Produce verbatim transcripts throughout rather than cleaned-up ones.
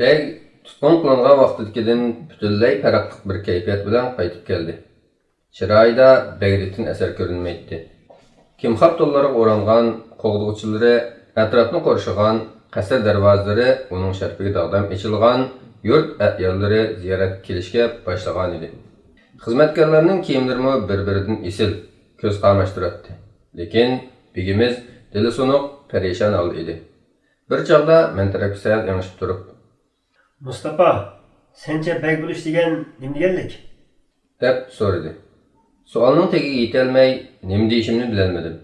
بەگ تۇتقۇن قىلىنغان ۋاقتىدىكىدىن پۈتۈنلەي پەرقلىق بىر كەيپىيات بىلەن قايتىپ كەلدى. چىرايىدا بەگلىكتىن ئەسەر كۆرۈنمەيتتى. كىمخاب تونلارغا ئورانغان قوغدىغۇچىلىرى، ئەتراپنى قورشىغان قەسىر دەرۋازىلىرى ئۇنىڭ شەرىپىگە داغدام ئېچىلغان يۇرت ئەياللىرى زىيارەتكە كېلىشكە باشلىغانىدى. خىزمەتكارلارنىڭ كىيىملىرىمۇ بىر-بىرىدىن ئېسىل، كۆز قاماشتۇراتتى. لېكىن بېگىمىز دىلى سۇنۇق، پەرىشان ھالدا ئىدى. بىر چاغدا مەن تەرەپكە سەل ئېڭىشىپ تۇرۇپ، مۇستاپا، سەنچە بەگ بولۇش دېگەن نېمە دېگەنلىك؟ دەپ سورىدى. سوئالنىڭ تېگىگە يېتەلمەي، نېمە دېيىشىمنى بىلەلمىدىم.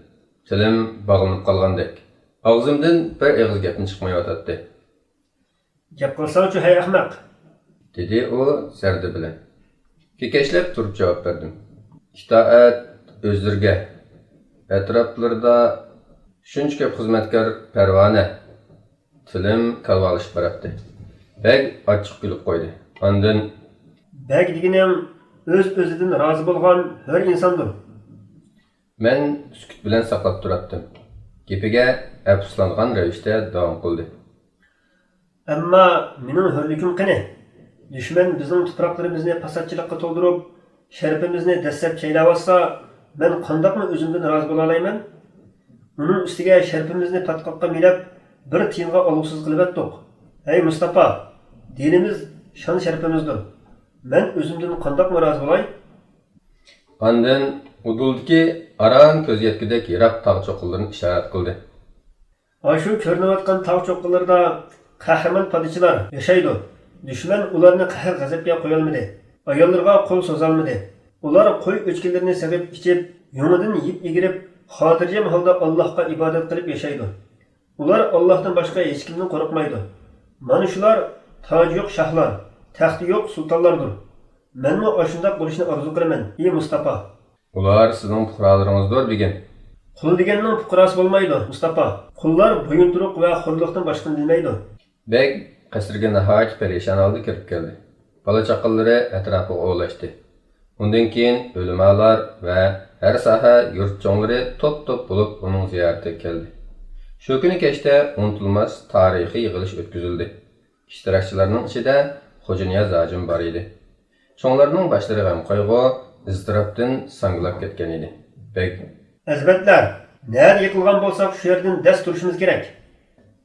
تىلىم باغلىنىپ قالغاندەك، ئاغزىمدىن بىر ئېغىز گەپمۇ چىقمايۋاتاتتى. گەپ قىلساڭچۇ، ھەي ئەخمەق! دېدى ئۇ زەردە بىلەن. كېكەچلەپ تۇرۇپ جاۋاب بەردىم. ئىتائەت ئۆزلىرىگە، ئەتراپلىرىدا شۇنچە كۆپ خىزمەتكار پەرۋانە. تىلىم كالۋالىشىپ باراتتى. بەگ ئاچچىق كۈلۈپ قويدى. ئاندىن، بەگ دېگىنىڭ ئۆز-ئۆزىدىن رازى بولغان ھۆر ئىنساندۇر. مەن سۈكۈت بىلەن ساقلاپ تۇراتتىم. گېپىگە ئەپسۇسلانغان رەۋىشتە داۋام قىلدى. ئەمما مېنىڭ ھۆرلۈكۈم قېنى؟ دۈشمەن بىزنىڭ تۇپراقلىرىمىزنى پاساتچىلىققا تولدۇرۇپ، شەرىپىمىزنى دەسسەپ چەيلەۋاتسا، مەن قانداقمۇ ئۆزۈمدىن رازى بولالايمەن؟ ئۇنىڭ ئۈستىگە شەرىپىمىزنى پاتقاققا مىلەپ، بىر تىيىنغا ئالغۇسىز قىلىۋەتتۇق. ھەي مۇستاپا، دىنىمىز شان-شەرىپىمىزدۇر. مەن ئۆزۈمدىن قانداقمۇ رازى بولاي؟ ئاندىن ئۇدۇلدىكى ئاران كۆز يەتكۈدەك يىراق تاغ چوققىلىرىنى ئىشارەت قىلدى. ئاشۇ كۆرۈنۈۋاتقان تاغ چوققىلىرىدا قەھرىمان پادىچىلار ياشايدۇ. دۈشمەن ئۇلارنى قەھر-غەزەپكە قويالمىدى. ئاياللىرىغا قول سوزالمىدى. ئۇلار قوي ئۆچكىلىرىنى سېغىپ ئىچىپ، يۇڭىدىن يىپ ئىگىرىپ، خاتىرجەم ھالدا ئاللاھقا ئىبادەت قىلىپ ياشايدۇ. ئۇلار ئاللاھتىن باشقا ھېچكىمدىن قورقمايدۇ. مانا شۇلار تاجى يوق شاھلار، تەختى يوق سۇلتانلاردۇر. مەنمۇ ئاشۇنداق بولۇشنى ئارزۇ قىلىمەن، ئى مۇستاپا! ئۇلار سىزنىڭ پۇقرالىرىڭىزدۇر، بېگىم. قۇل دېگەننىڭ پۇقراسى بولمايدۇ، مۇستاپا. قۇللار بويۇنتۇرۇق ۋە خورلۇقتىن باشقىنى بىلمەيدۇ. بەگ قەسىرگە ناھايىتى پەرىشان ھالدا كىرىپ كەلدى. بالا-چاقىلىرى ئەتراپىغا ئولاشتى. ئۇندىن كېيىن ئۆلىمالار ۋە ھەر ساھە يۇرت چوڭلىرى توپ-توپ بولۇپ ئۇنىڭ زىيارىتىگە كەلدى. شۇ كۈنى كەچتە ئۇنتۇلماس تارىخىي يىغىلىش ئۆتكۈزۈلدى. ئىشتىراكچىلارنىڭ ئىچىدە خوجانىياز ھاجىمۇ بار ئىدى. چوڭلارنىڭ باشلىرى غەم-قايغۇ، ئىزتىراپتىن ساڭگىلاپ كەتكەن ئىدى. بەگ، ئەزىمەتلەر، نەدە يىقىلغان بولساق، شۇ يەردىن دەس تۇرۇشىمىز كېرەك.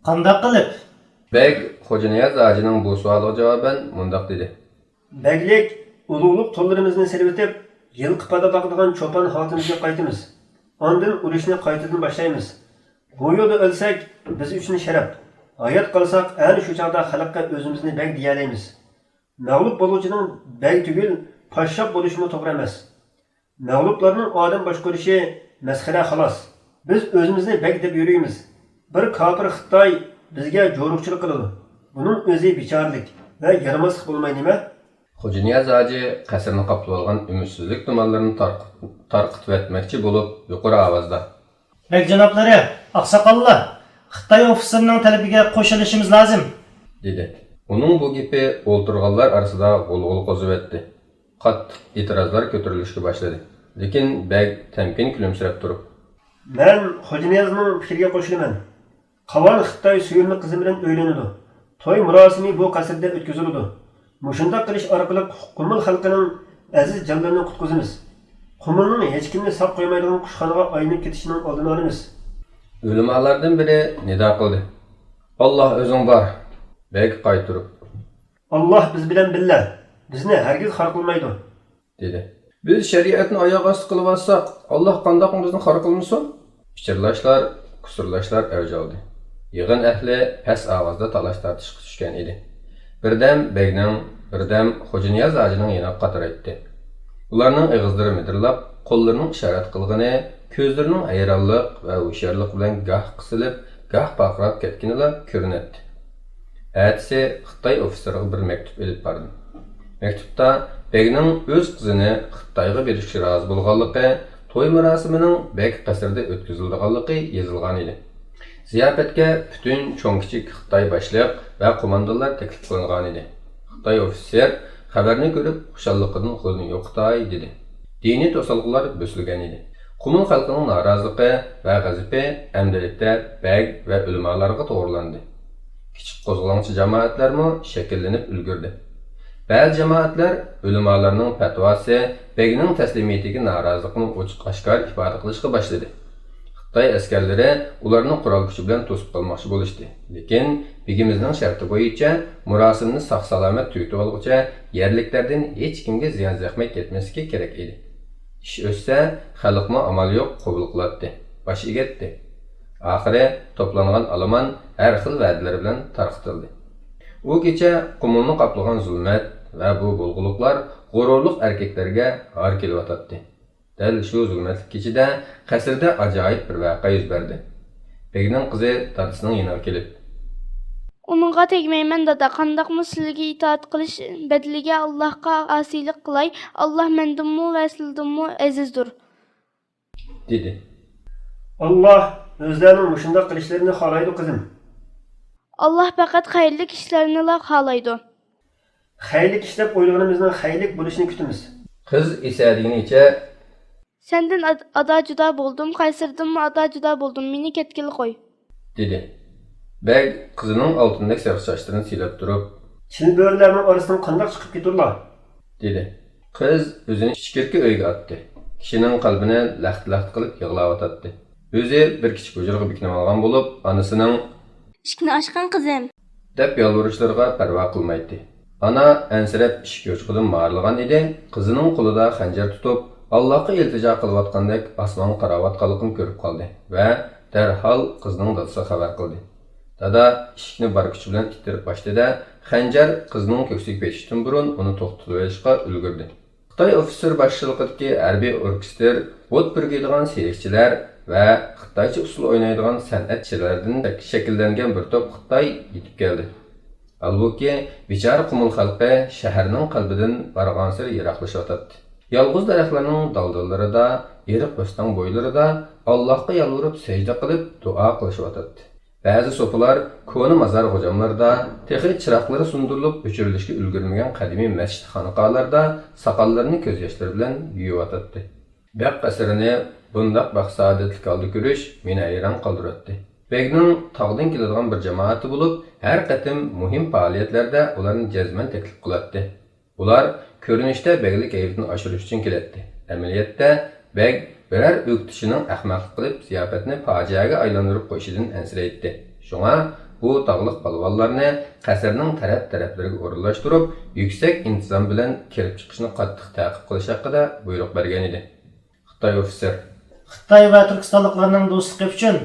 قانداق قىلىپ؟ بەگ خوجانىياز ھاجىنىڭ بۇ سوئالىغا جاۋابەن مۇنداق دېدى. بەگلىك، ئۇلۇغلۇق تونلىرىمىزنى سېلىۋېتىپ، يىلقى پادا باقىدىغان چوپان ھالىتىمىزگە قايتىمىز. ئاندىن ئۇرۇشنى قايتىدىن باشلايمىز. بۇ يولدا ئۆلسەك، بىز ئۈچۈن شەرەپ. ھايات قالساق، ئەنە شۇ چاغدا خەلققە ئۆزىمىزنى بەگ دېيەلەيمىز. مەغلۇپ بولغۇچىنىڭ بەگ تۈگۈل، پاششاپ بولۇشىمۇ توغرا ئەمەس. مەغلۇپلارنىڭ ئادەم باشقۇرۇشى مەسخىرە، خالاس. بىز ئۆزىمىزنى بەگ دەپ يۈرىمىز. بىر كاپىر خىتاي بىزگە جورۇقچىلىق قىلىدۇ. بۇنىڭ ئۆزى بىچارىلىك ۋە يارىماسلىق بولماي نېمە؟ خوجانىياز ھاجى قەسىرنى قاپلىۋالغان ئۈمىدسىزلىك تۇمانلىرىنى تارق-، تارقىتىۋەتمەكچى بولۇپ، يۇقىرى ئاۋازدا، بەگ جانابلىرى، ئاقساقاللار، خىتاي ئوفىتسېرىنىڭ تەلىپىگە قوشۇلۇشىمىز لازىم، دېدى. ئۇنىڭ بۇ گېپى ئولتۇرغانلار ئارىسىدا غۇلغۇلا قوزۇۋەتتى. قاتتىق ئېتىرازلار كۆتۈرۈلۈشكە باشلىدى. لېكىن بەگ تەمكىن كۈلۈمسىرەپ تۇرۇپ، مەن خوجانىيازنىڭ پىكرىگە قوشۇلىمەن. قاۋان خىتاي سۆيۈملۈك قىزى بىلەن ئۆيلىنىدۇ. توي مۇراسىمى بۇ قەسىردە ئۆتكۈزۈلىدۇ. مۇشۇنداق قىلىش ئارقىلىق قۇمۇل خەلقىنىڭ ئەزىز جانلىرىنى قۇتقۇزىمىز. قۇمۇلنىڭ ھېچكىمنى ساق قويمايدىغان قۇشخانىغا ئايلىنىپ كېتىشىنىڭ ئالدىنى ئالىمىز. ئۆلىمالارىدىن بىرى نىدا قىلدى. ئاللا ئۆزۈڭ بار! بەگ قايتۇرۇپ، ئاللا بىز بىلەن بىللە، بىزنى ھەرگىز خار قىلمايدۇ، دېدى. بىز شەرىئەتنى ئاياغ ئاستى قىلىۋاتساق، ئاللا قانداقمۇ بىزنى خار قىلمىسۇن؟ پىچىرلاشلار، قۇسۇرلاشلار ئەۋج ئالدى. يىغىن ئەھلى پەس ئاۋازدا تالاش-تارتىشقا چۈشكەن ئىدى. بىردەم بەگنىڭ، بىردەم خوجانىياز ھاجىنىڭ يېنىغا قاترايتتى. ئۇلارنىڭ ئېغىزلىرى مىدىرلاپ، قوللىرىنىڭ ئىشارەت قىلغىنى، كۆزلىرىنىڭ ھەيرانلىق ۋە ھوشيارلىق بىلەن گاھ قىسىلىپ، گاھ پارقىراپ كەتكىنىلا كۆرۈنەتتى. ئەتىسى خىتاي ئوفىتسېرىغا بىر مەكتۇپ ئېلىپ باردىم. مەكتۇپتا بەگنىڭ ئۆز قىزىنى خىتايغا بېرىشكە رازى بولغانلىقى، توي مۇراسىمىنىڭ بەگ قەسرىدە ئۆتكۈزۈلىدىغانلىقى يېزىلغانىدى. زىياپەتكە پۈتۈن چوڭ-كىچىك خىتاي باشلىق ۋە قوماندانلار تەكلىپ قىلىنغانىدى. خىتاي ئوفىتسېر خەۋەرنى كۆرۈپ، خۇشاللىقىدىن قولىنى يوقىتاي دېدى. دىنىي توسالغۇلار بۆسۈلگەنىدى. قۇمۇل خەلقىنىڭ نارازىلىقى ۋە غەزىپى ئەمدىلىكتە بەگ ۋە ئۆلىمالارغا توغرىلاندى. كىچىك قوزغىلاڭچى جامائەتلەرمۇ شەكىللىنىپ ئۈلگۈردى. بەزى جامائەتلەر ئۆلىمالارنىڭ پەتىۋاسى، بەگنىڭ تەسلىمىيىتىگە نارازىلىقىنى ئوچۇق-ئاشكارا ئىپادە قىلىشقا باشلىدى. خىتاي ئەسكەرلىرى ئۇلارنى قورال كۈچى بىلەن توسۇپ قالماقچى بولۇشتى. لېكىن بېگىمىزنىڭ شەرتى بويىچە مۇراسىمنى ساق-سالامەت تۈگىتىۋالغۇچە يەرلىكلەردىن ھېچكىمگە زىيان-زەخمەت يەتمەسلىكى كېرەك ئىدى. ئىش ئۆتسە، خەلقمۇ ئامال يوق قوبۇل قىلاتتى، باش ئېگەتتى. ئاخىرى توپلانغان ئالىمان ھەر خىل ۋەدىلەر بىلەن تارقىتىلدى. ئۇ كېچە قۇمۇلنى قاپلىغان زۇلمەت ۋە بۇ بۇلغىلىقلار غۇرۇرلۇق ئەركەكلەرگە ھار كېلىۋاتاتتى. دەل شۇ زۇلمەتلىك كېچىدە قەسىردە ئاجايىپ بىر ۋەقە يۈز بەردى. بېگنىڭ قىزى دادىسىنىڭ يېنىغا كېلىپ، ئۇنىڭغا تەگمەيمەن، دادا. قانداقمۇ سىلىگە ئىتائەت قىلىش بەدىلىگە ئاللاھقا ئاسىيلىق قىلاي؟ ئاللاھ مەندىنمۇ ۋە سىلىدىنمۇ ئەزىزدۇر. دېدى. ئاللاھ ئۆزلەرنىڭ مۇشۇنداق قىلىشلىرىنى خالايدۇ، قىزىم. ئاللاھ پەقەت خەيرلىك ئىشلارنىلا خالايدۇ. خەيرلىك ئىش دەپ ئويلىغىنىمىزنىڭ خەيرلىك بولۇشىنى كۈتىمىز. قىز ئېسەدىگىنىچە، سەندىن ئاد-، ئادا جۇدا بولدۇم، قەيسەردىنمۇ ئادا جۇدا بولدۇم، مېنى كەتكىلى قوي. دېدى. بەگ قىزىنىڭ ئالتۇندەك سېرىق چاچلىرىنى سىيلاپ تۇرۇپ، چىل بۆرىلەرنىڭ ئارىسىدىن قانداق چىقىپ كېتىدۇلار؟ دېدى. قىز ئۆزىنى ئىچكىرىكى ئۆيگە ئاتتى. كىشىنىڭ قەلبىنى لەختە-لەختە قىلىپ يىغلاۋاتاتتى. ئۆزى بىر كىچىك ھۇجرىغا بېكىنىۋالغان بولۇپ، ئانىسىنىڭ، ئىشىكنى ئاچقىن، قىزىم، دەپ يالۋۇرۇشلىرىغا پەرۋا قىلمايتتى. ئانا ئەنسىرەپ ئىشىك يوچۇقىدىن مارىلىغان ئىدى، قىزىنىڭ قولىدا خەنجەر تۇتۇپ، ئاللاھقا ئىلتىجا قىلىۋاتقاندەك ئاسمانغا قاراۋاتقانلىقىنى كۆرۈپ قالدى ۋە دەرھال قىزنىڭ دادىسىغا خەۋەر قىلدى. دادا ئىشىكنى بار كۈچى بىلەن ئىتتىرىپ ئاچتى-دە، خەنجەر قىزنىنىڭ كۆكسىگە پېتىشتىن بۇرۇن ئۇنى توختىتىۋېلىشقا ئۈلگۈردى. خىتاي ئوفىتسېر باشچىلىقىدىكى ھەربىي ئوركېستىر، ئوت پۈركۈيدىغان سېرىقچىلار ۋە خىتايچە ئۇسسۇل ئوينايدىغان سەنئەتچىلەردىن شەكىللەنگەن بىر توپ خىتاي يېتىپ كەلدى. ھالبۇكى، بىچارە قۇمۇل خەلقى شەھەرنىڭ قەلبىدىن بارغانسېرى يىراقلىشىۋاتاتتى. يالغۇز دەرەخلەرنىڭ دالدىلىرىدا، ئېرىق ئۆستەڭ بويلىرىدا ئاللاھقا يالۋۇرۇپ سەجدە قىلىپ دۇئا قىلىشىۋاتاتتى. بەزى سوپىلار كونا مازار غوجاملىرىدا، تېخى چىراغلىرى سۇندۇرۇلۇپ ئۆچۈرۈلۈشكە ئۈلگۈرمىگەن قەدىمىي مەسچىت خانىقالاردا ساقاللىرىنى كۆز ياشلىرى بىلەن يۇيۇۋاتاتتى. بەگ قەسرىنى بۇنداق بەخت-سائادەتلىك ھالدا كۆرۈش مېنى ھەيران قالدۇراتتى. بەگنىڭ تاغدىن كېلىدىغان بىر جامائىتى بولۇپ، ھەر قېتىم مۇھىم پائالىيەتلەردە ئۇلارنى جەزمەن تەكلىپ قىلاتتى. ئۇلار كۆرۈنۈشتە بەگلىك ھەيۋىتىنى ئاشۇرۇش ئۈچۈن كېلەتتى. ئەمەلىيەتتە، بەگ بىرەر ئۆكتىچىنىڭ ئەخمەقلىق قىلىپ، زىياپەتنى پاجىئەگە ئايلاندۇرۇپ قويۇشىدىن ئەنسىرەيتتى. شۇڭا ئۇ تاغلىق پالۋانلارنى قەسىرنىڭ تەرەپ-تەرەپلىرىگە ئورۇنلاشتۇرۇپ، يۈكسەك ئىنتىزام بىلەن كىرىپ چىقىشنى قاتتىق تەقىب قىلىش ھەققىدە بۇيرۇق بەرگەنىدى. خىتاي ئوفىتسېر، خىتاي ۋە تۈركىستانلىقلارنىڭ دوستلۇقى ئۈچۈن،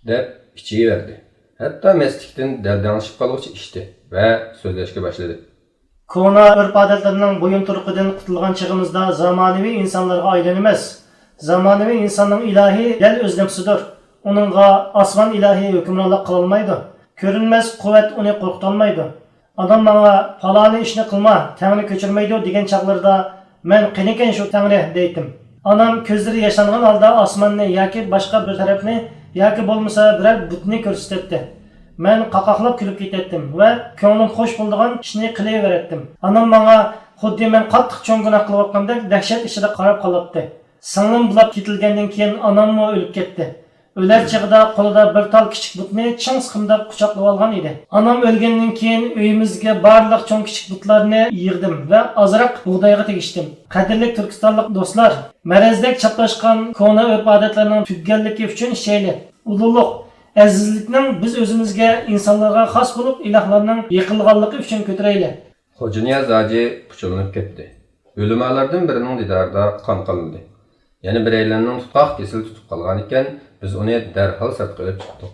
دەپ ئىچىيىۋەردى. ھەتتا مەستلىكتىن دەلدەڭشىپ قالغۇچە ئىچتى ۋە سۆزلەشكە باشلىدى. كونا ئۆرپ-ئادەتلەرنىڭ بويۇنتۇرۇقىدىن قۇتۇلغان چېغىمىزدا زامانىۋى ئىنسانلارغا ئايلىنىمىز. زامانىۋى ئىنساننىڭ ئىلاھى دەل ئۆز نەپسىدۇر. ئۇنىڭغا ئاسمان ئىلاھى ھۆكۈمرانلىق قىلالمايدۇ. كۆرۈنمەس قۇۋۋەت ئۇنى قورقۇتالمايدۇ. ئانام ماڭا، «پالانى ئىشنى قىلما، تەڭرى كۆچۈرمەيدۇ» دېگەن چاغلىرىدا، مەن، «قېنىكەن شۇ تەڭرى؟» دەيتتىم. ئانام كۆزلىرى ياشانغان ھالدا ئاسماننى ياكى باشقا بىر تەرەپنى ياكى بولمىسا بىرەر بۇتنى كۆرسىتەتتى. مەن قاقاقلاپ كۈلۈپ كېتەتتىم ۋە كۆڭلۈم خوش بولىدىغان ئىشنى قىلىۋېرەتتىم. ئانام ماڭا خۇددى مەن قاتتىق چوڭ گۇناھ قىلىۋاتقاندەك دەھشەت ئىچىدە قاراپ قالاتتى. سىڭلىم بولاپ كېتىلگەندىن كېيىن ئاناممۇ ئۆلۈپ كەتتى. ئۆلەر چېغىدا قولىدا بىر تال كىچىك بۇتنى چىڭ سىقىمداپ قۇچاقلىۋالغان ئىدى. ئانام ئۆلگەندىن كېيىن ئۆيىمىزگە بارلىق چوڭ كىچىك بۇتلارنى يىغدىم ۋە ئازراق بۇغدايغا تېگىشتىم. قەدىرلىك تۈركىستانلىق دوستلار، مەرەزدەك چاپلاشقان كونا ئۆرپ-ئادەتلەرنىڭ تۈگىگەنلىكى ئۈچۈن ئىچەيلى. ئۇلۇغلۇق، ئەزىزلىكنىڭ بىز ئۆزىمىزگە، ئىنسانلارغا خاس بولۇپ ئىلاھلارنىڭ يېقىنلىغانلىقى ئۈچۈن كۆتۈرەيلى. خوجانىياز ھاجى پۇچۇلىنىپ كەتتى. ئۆلىمالىردىن بىرىنىڭ دىدارىدا قان قانىدى. يەنە بىرەيلەننىڭ تۇتقاق كېسىلى تۇتۇپ قالغانىكەن، بىز ئۇنى دەرھال سىرتقا ئېلىپ چىقتۇق.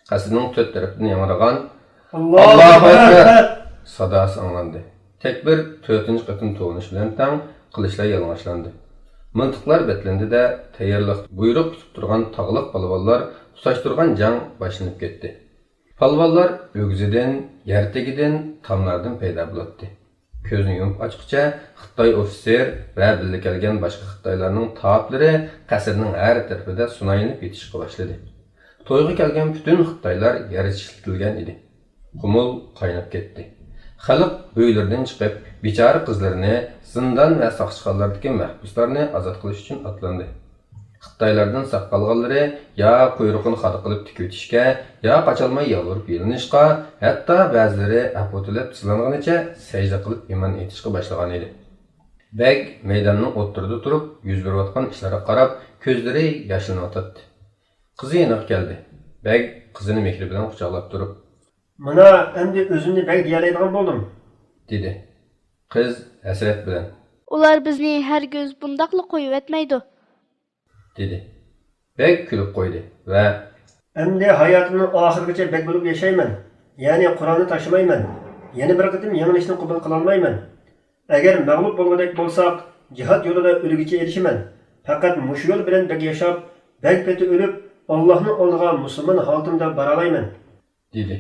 قەسىرنىڭ تۆت تەرىپىدىن ياڭرىغان، «ئاللاھۇ ئەكبەر!» ساداسى ئاڭلاندى. تەكبىر تۆتىنچى قېتىم توۋلىنىش بىلەن تەڭ قىلىچلار يالىڭاچلاندى. مىلتىقلار بەتلىندى-دە، تەييارلىق، بۇيرۇق كۈتۈپ تۇرغان تاغلىق پالۋانلار تۇتاشتۇرغان جەڭ باشلىنىپ كەتتى. پالۋانلار ئۆگزىدىن، يەر تېگىدىن، تاملاردىن پەيدا بولاتتى. كۆزنى يۇمۇپ ئاچقۇچە خىتاي ئوفىتسېر ۋە بىللە كەلگەن باشقا خىتايلارنىڭ تاۋۇتلىرى قەسىرنىڭ ھەر تەرىپىدە سۇنايلىنىپ يېتىشقا باشلىدى. تويغا كەلگەن پۈتۈن خىتايلار يەر چىشلىتىلگەن ئىدى. قۇمۇل قايناپ كەتتى. خەلق ئۆيلىرىدىن چىقىپ، بىچارە قىزلىرىنى زىندان ۋە ساقچىخانىلاردىكى مەھبۇسلارنى ئازاد قىلىش ئۈچۈن ئاتلاندى. خىتايلاردىن ساق قالغانلىرى يا قۇيرۇقىنى خادا قىلىپ تىكىۋېتىشكە، يا قاچالماي يالۋۇرۇپ يېلىنىشقا، ھەتتا بەزىلىرى ئەپۇ تىلەپ سىلانغىنىچە سەجدە قىلىپ ئىمان ئېيتىشقا باشلىغانىدى. بەگ مەيداننىڭ ئوتتۇرىدا تۇرۇپ، يۈز بېرىۋاتقان ئىشلارغا قاراپ، كۆزلىرى ياشلىنىۋاتاتتى. قىزى يېنىغا كەلدى. بەگ قىزىنى مېھرى بىلەن قۇچاقلاپ تۇرۇپ، مانا، ئەمدى ئۆزۈمنى بەگ دېيەلەيدىغان بولدۇم، دېدى. قىز ھەسرەت بىلەن، ئۇلار بىزنى ھەرگىز بۇنداقلا قويۇۋەتمەيدۇ، دېدى. بەگ كۈلۈپ قويدى ۋە، ئەمدى ھاياتىمنىڭ ئاخىرىغىچە بەگ بولۇپ ياشايمەن، يەنى قورالنى تاشلىمايمەن، يەنە بىر قېتىم يېڭىلىشنى قوبۇل قىلالمايمەن. ئەگەر مەغلۇپ بولغۇدەك بولساق، جىھاد يولىدا ئۆلگۈچە ئېلىشىمەن. پەقەت مۇشۇ يول بىلەن بەگ ياشاپ، بەگ پېتى ئۆلۈپ، ئاللاھنىڭ ئالدىغا مۇسۇلمان ھالىتىمدە بارالايمەن، دېدى.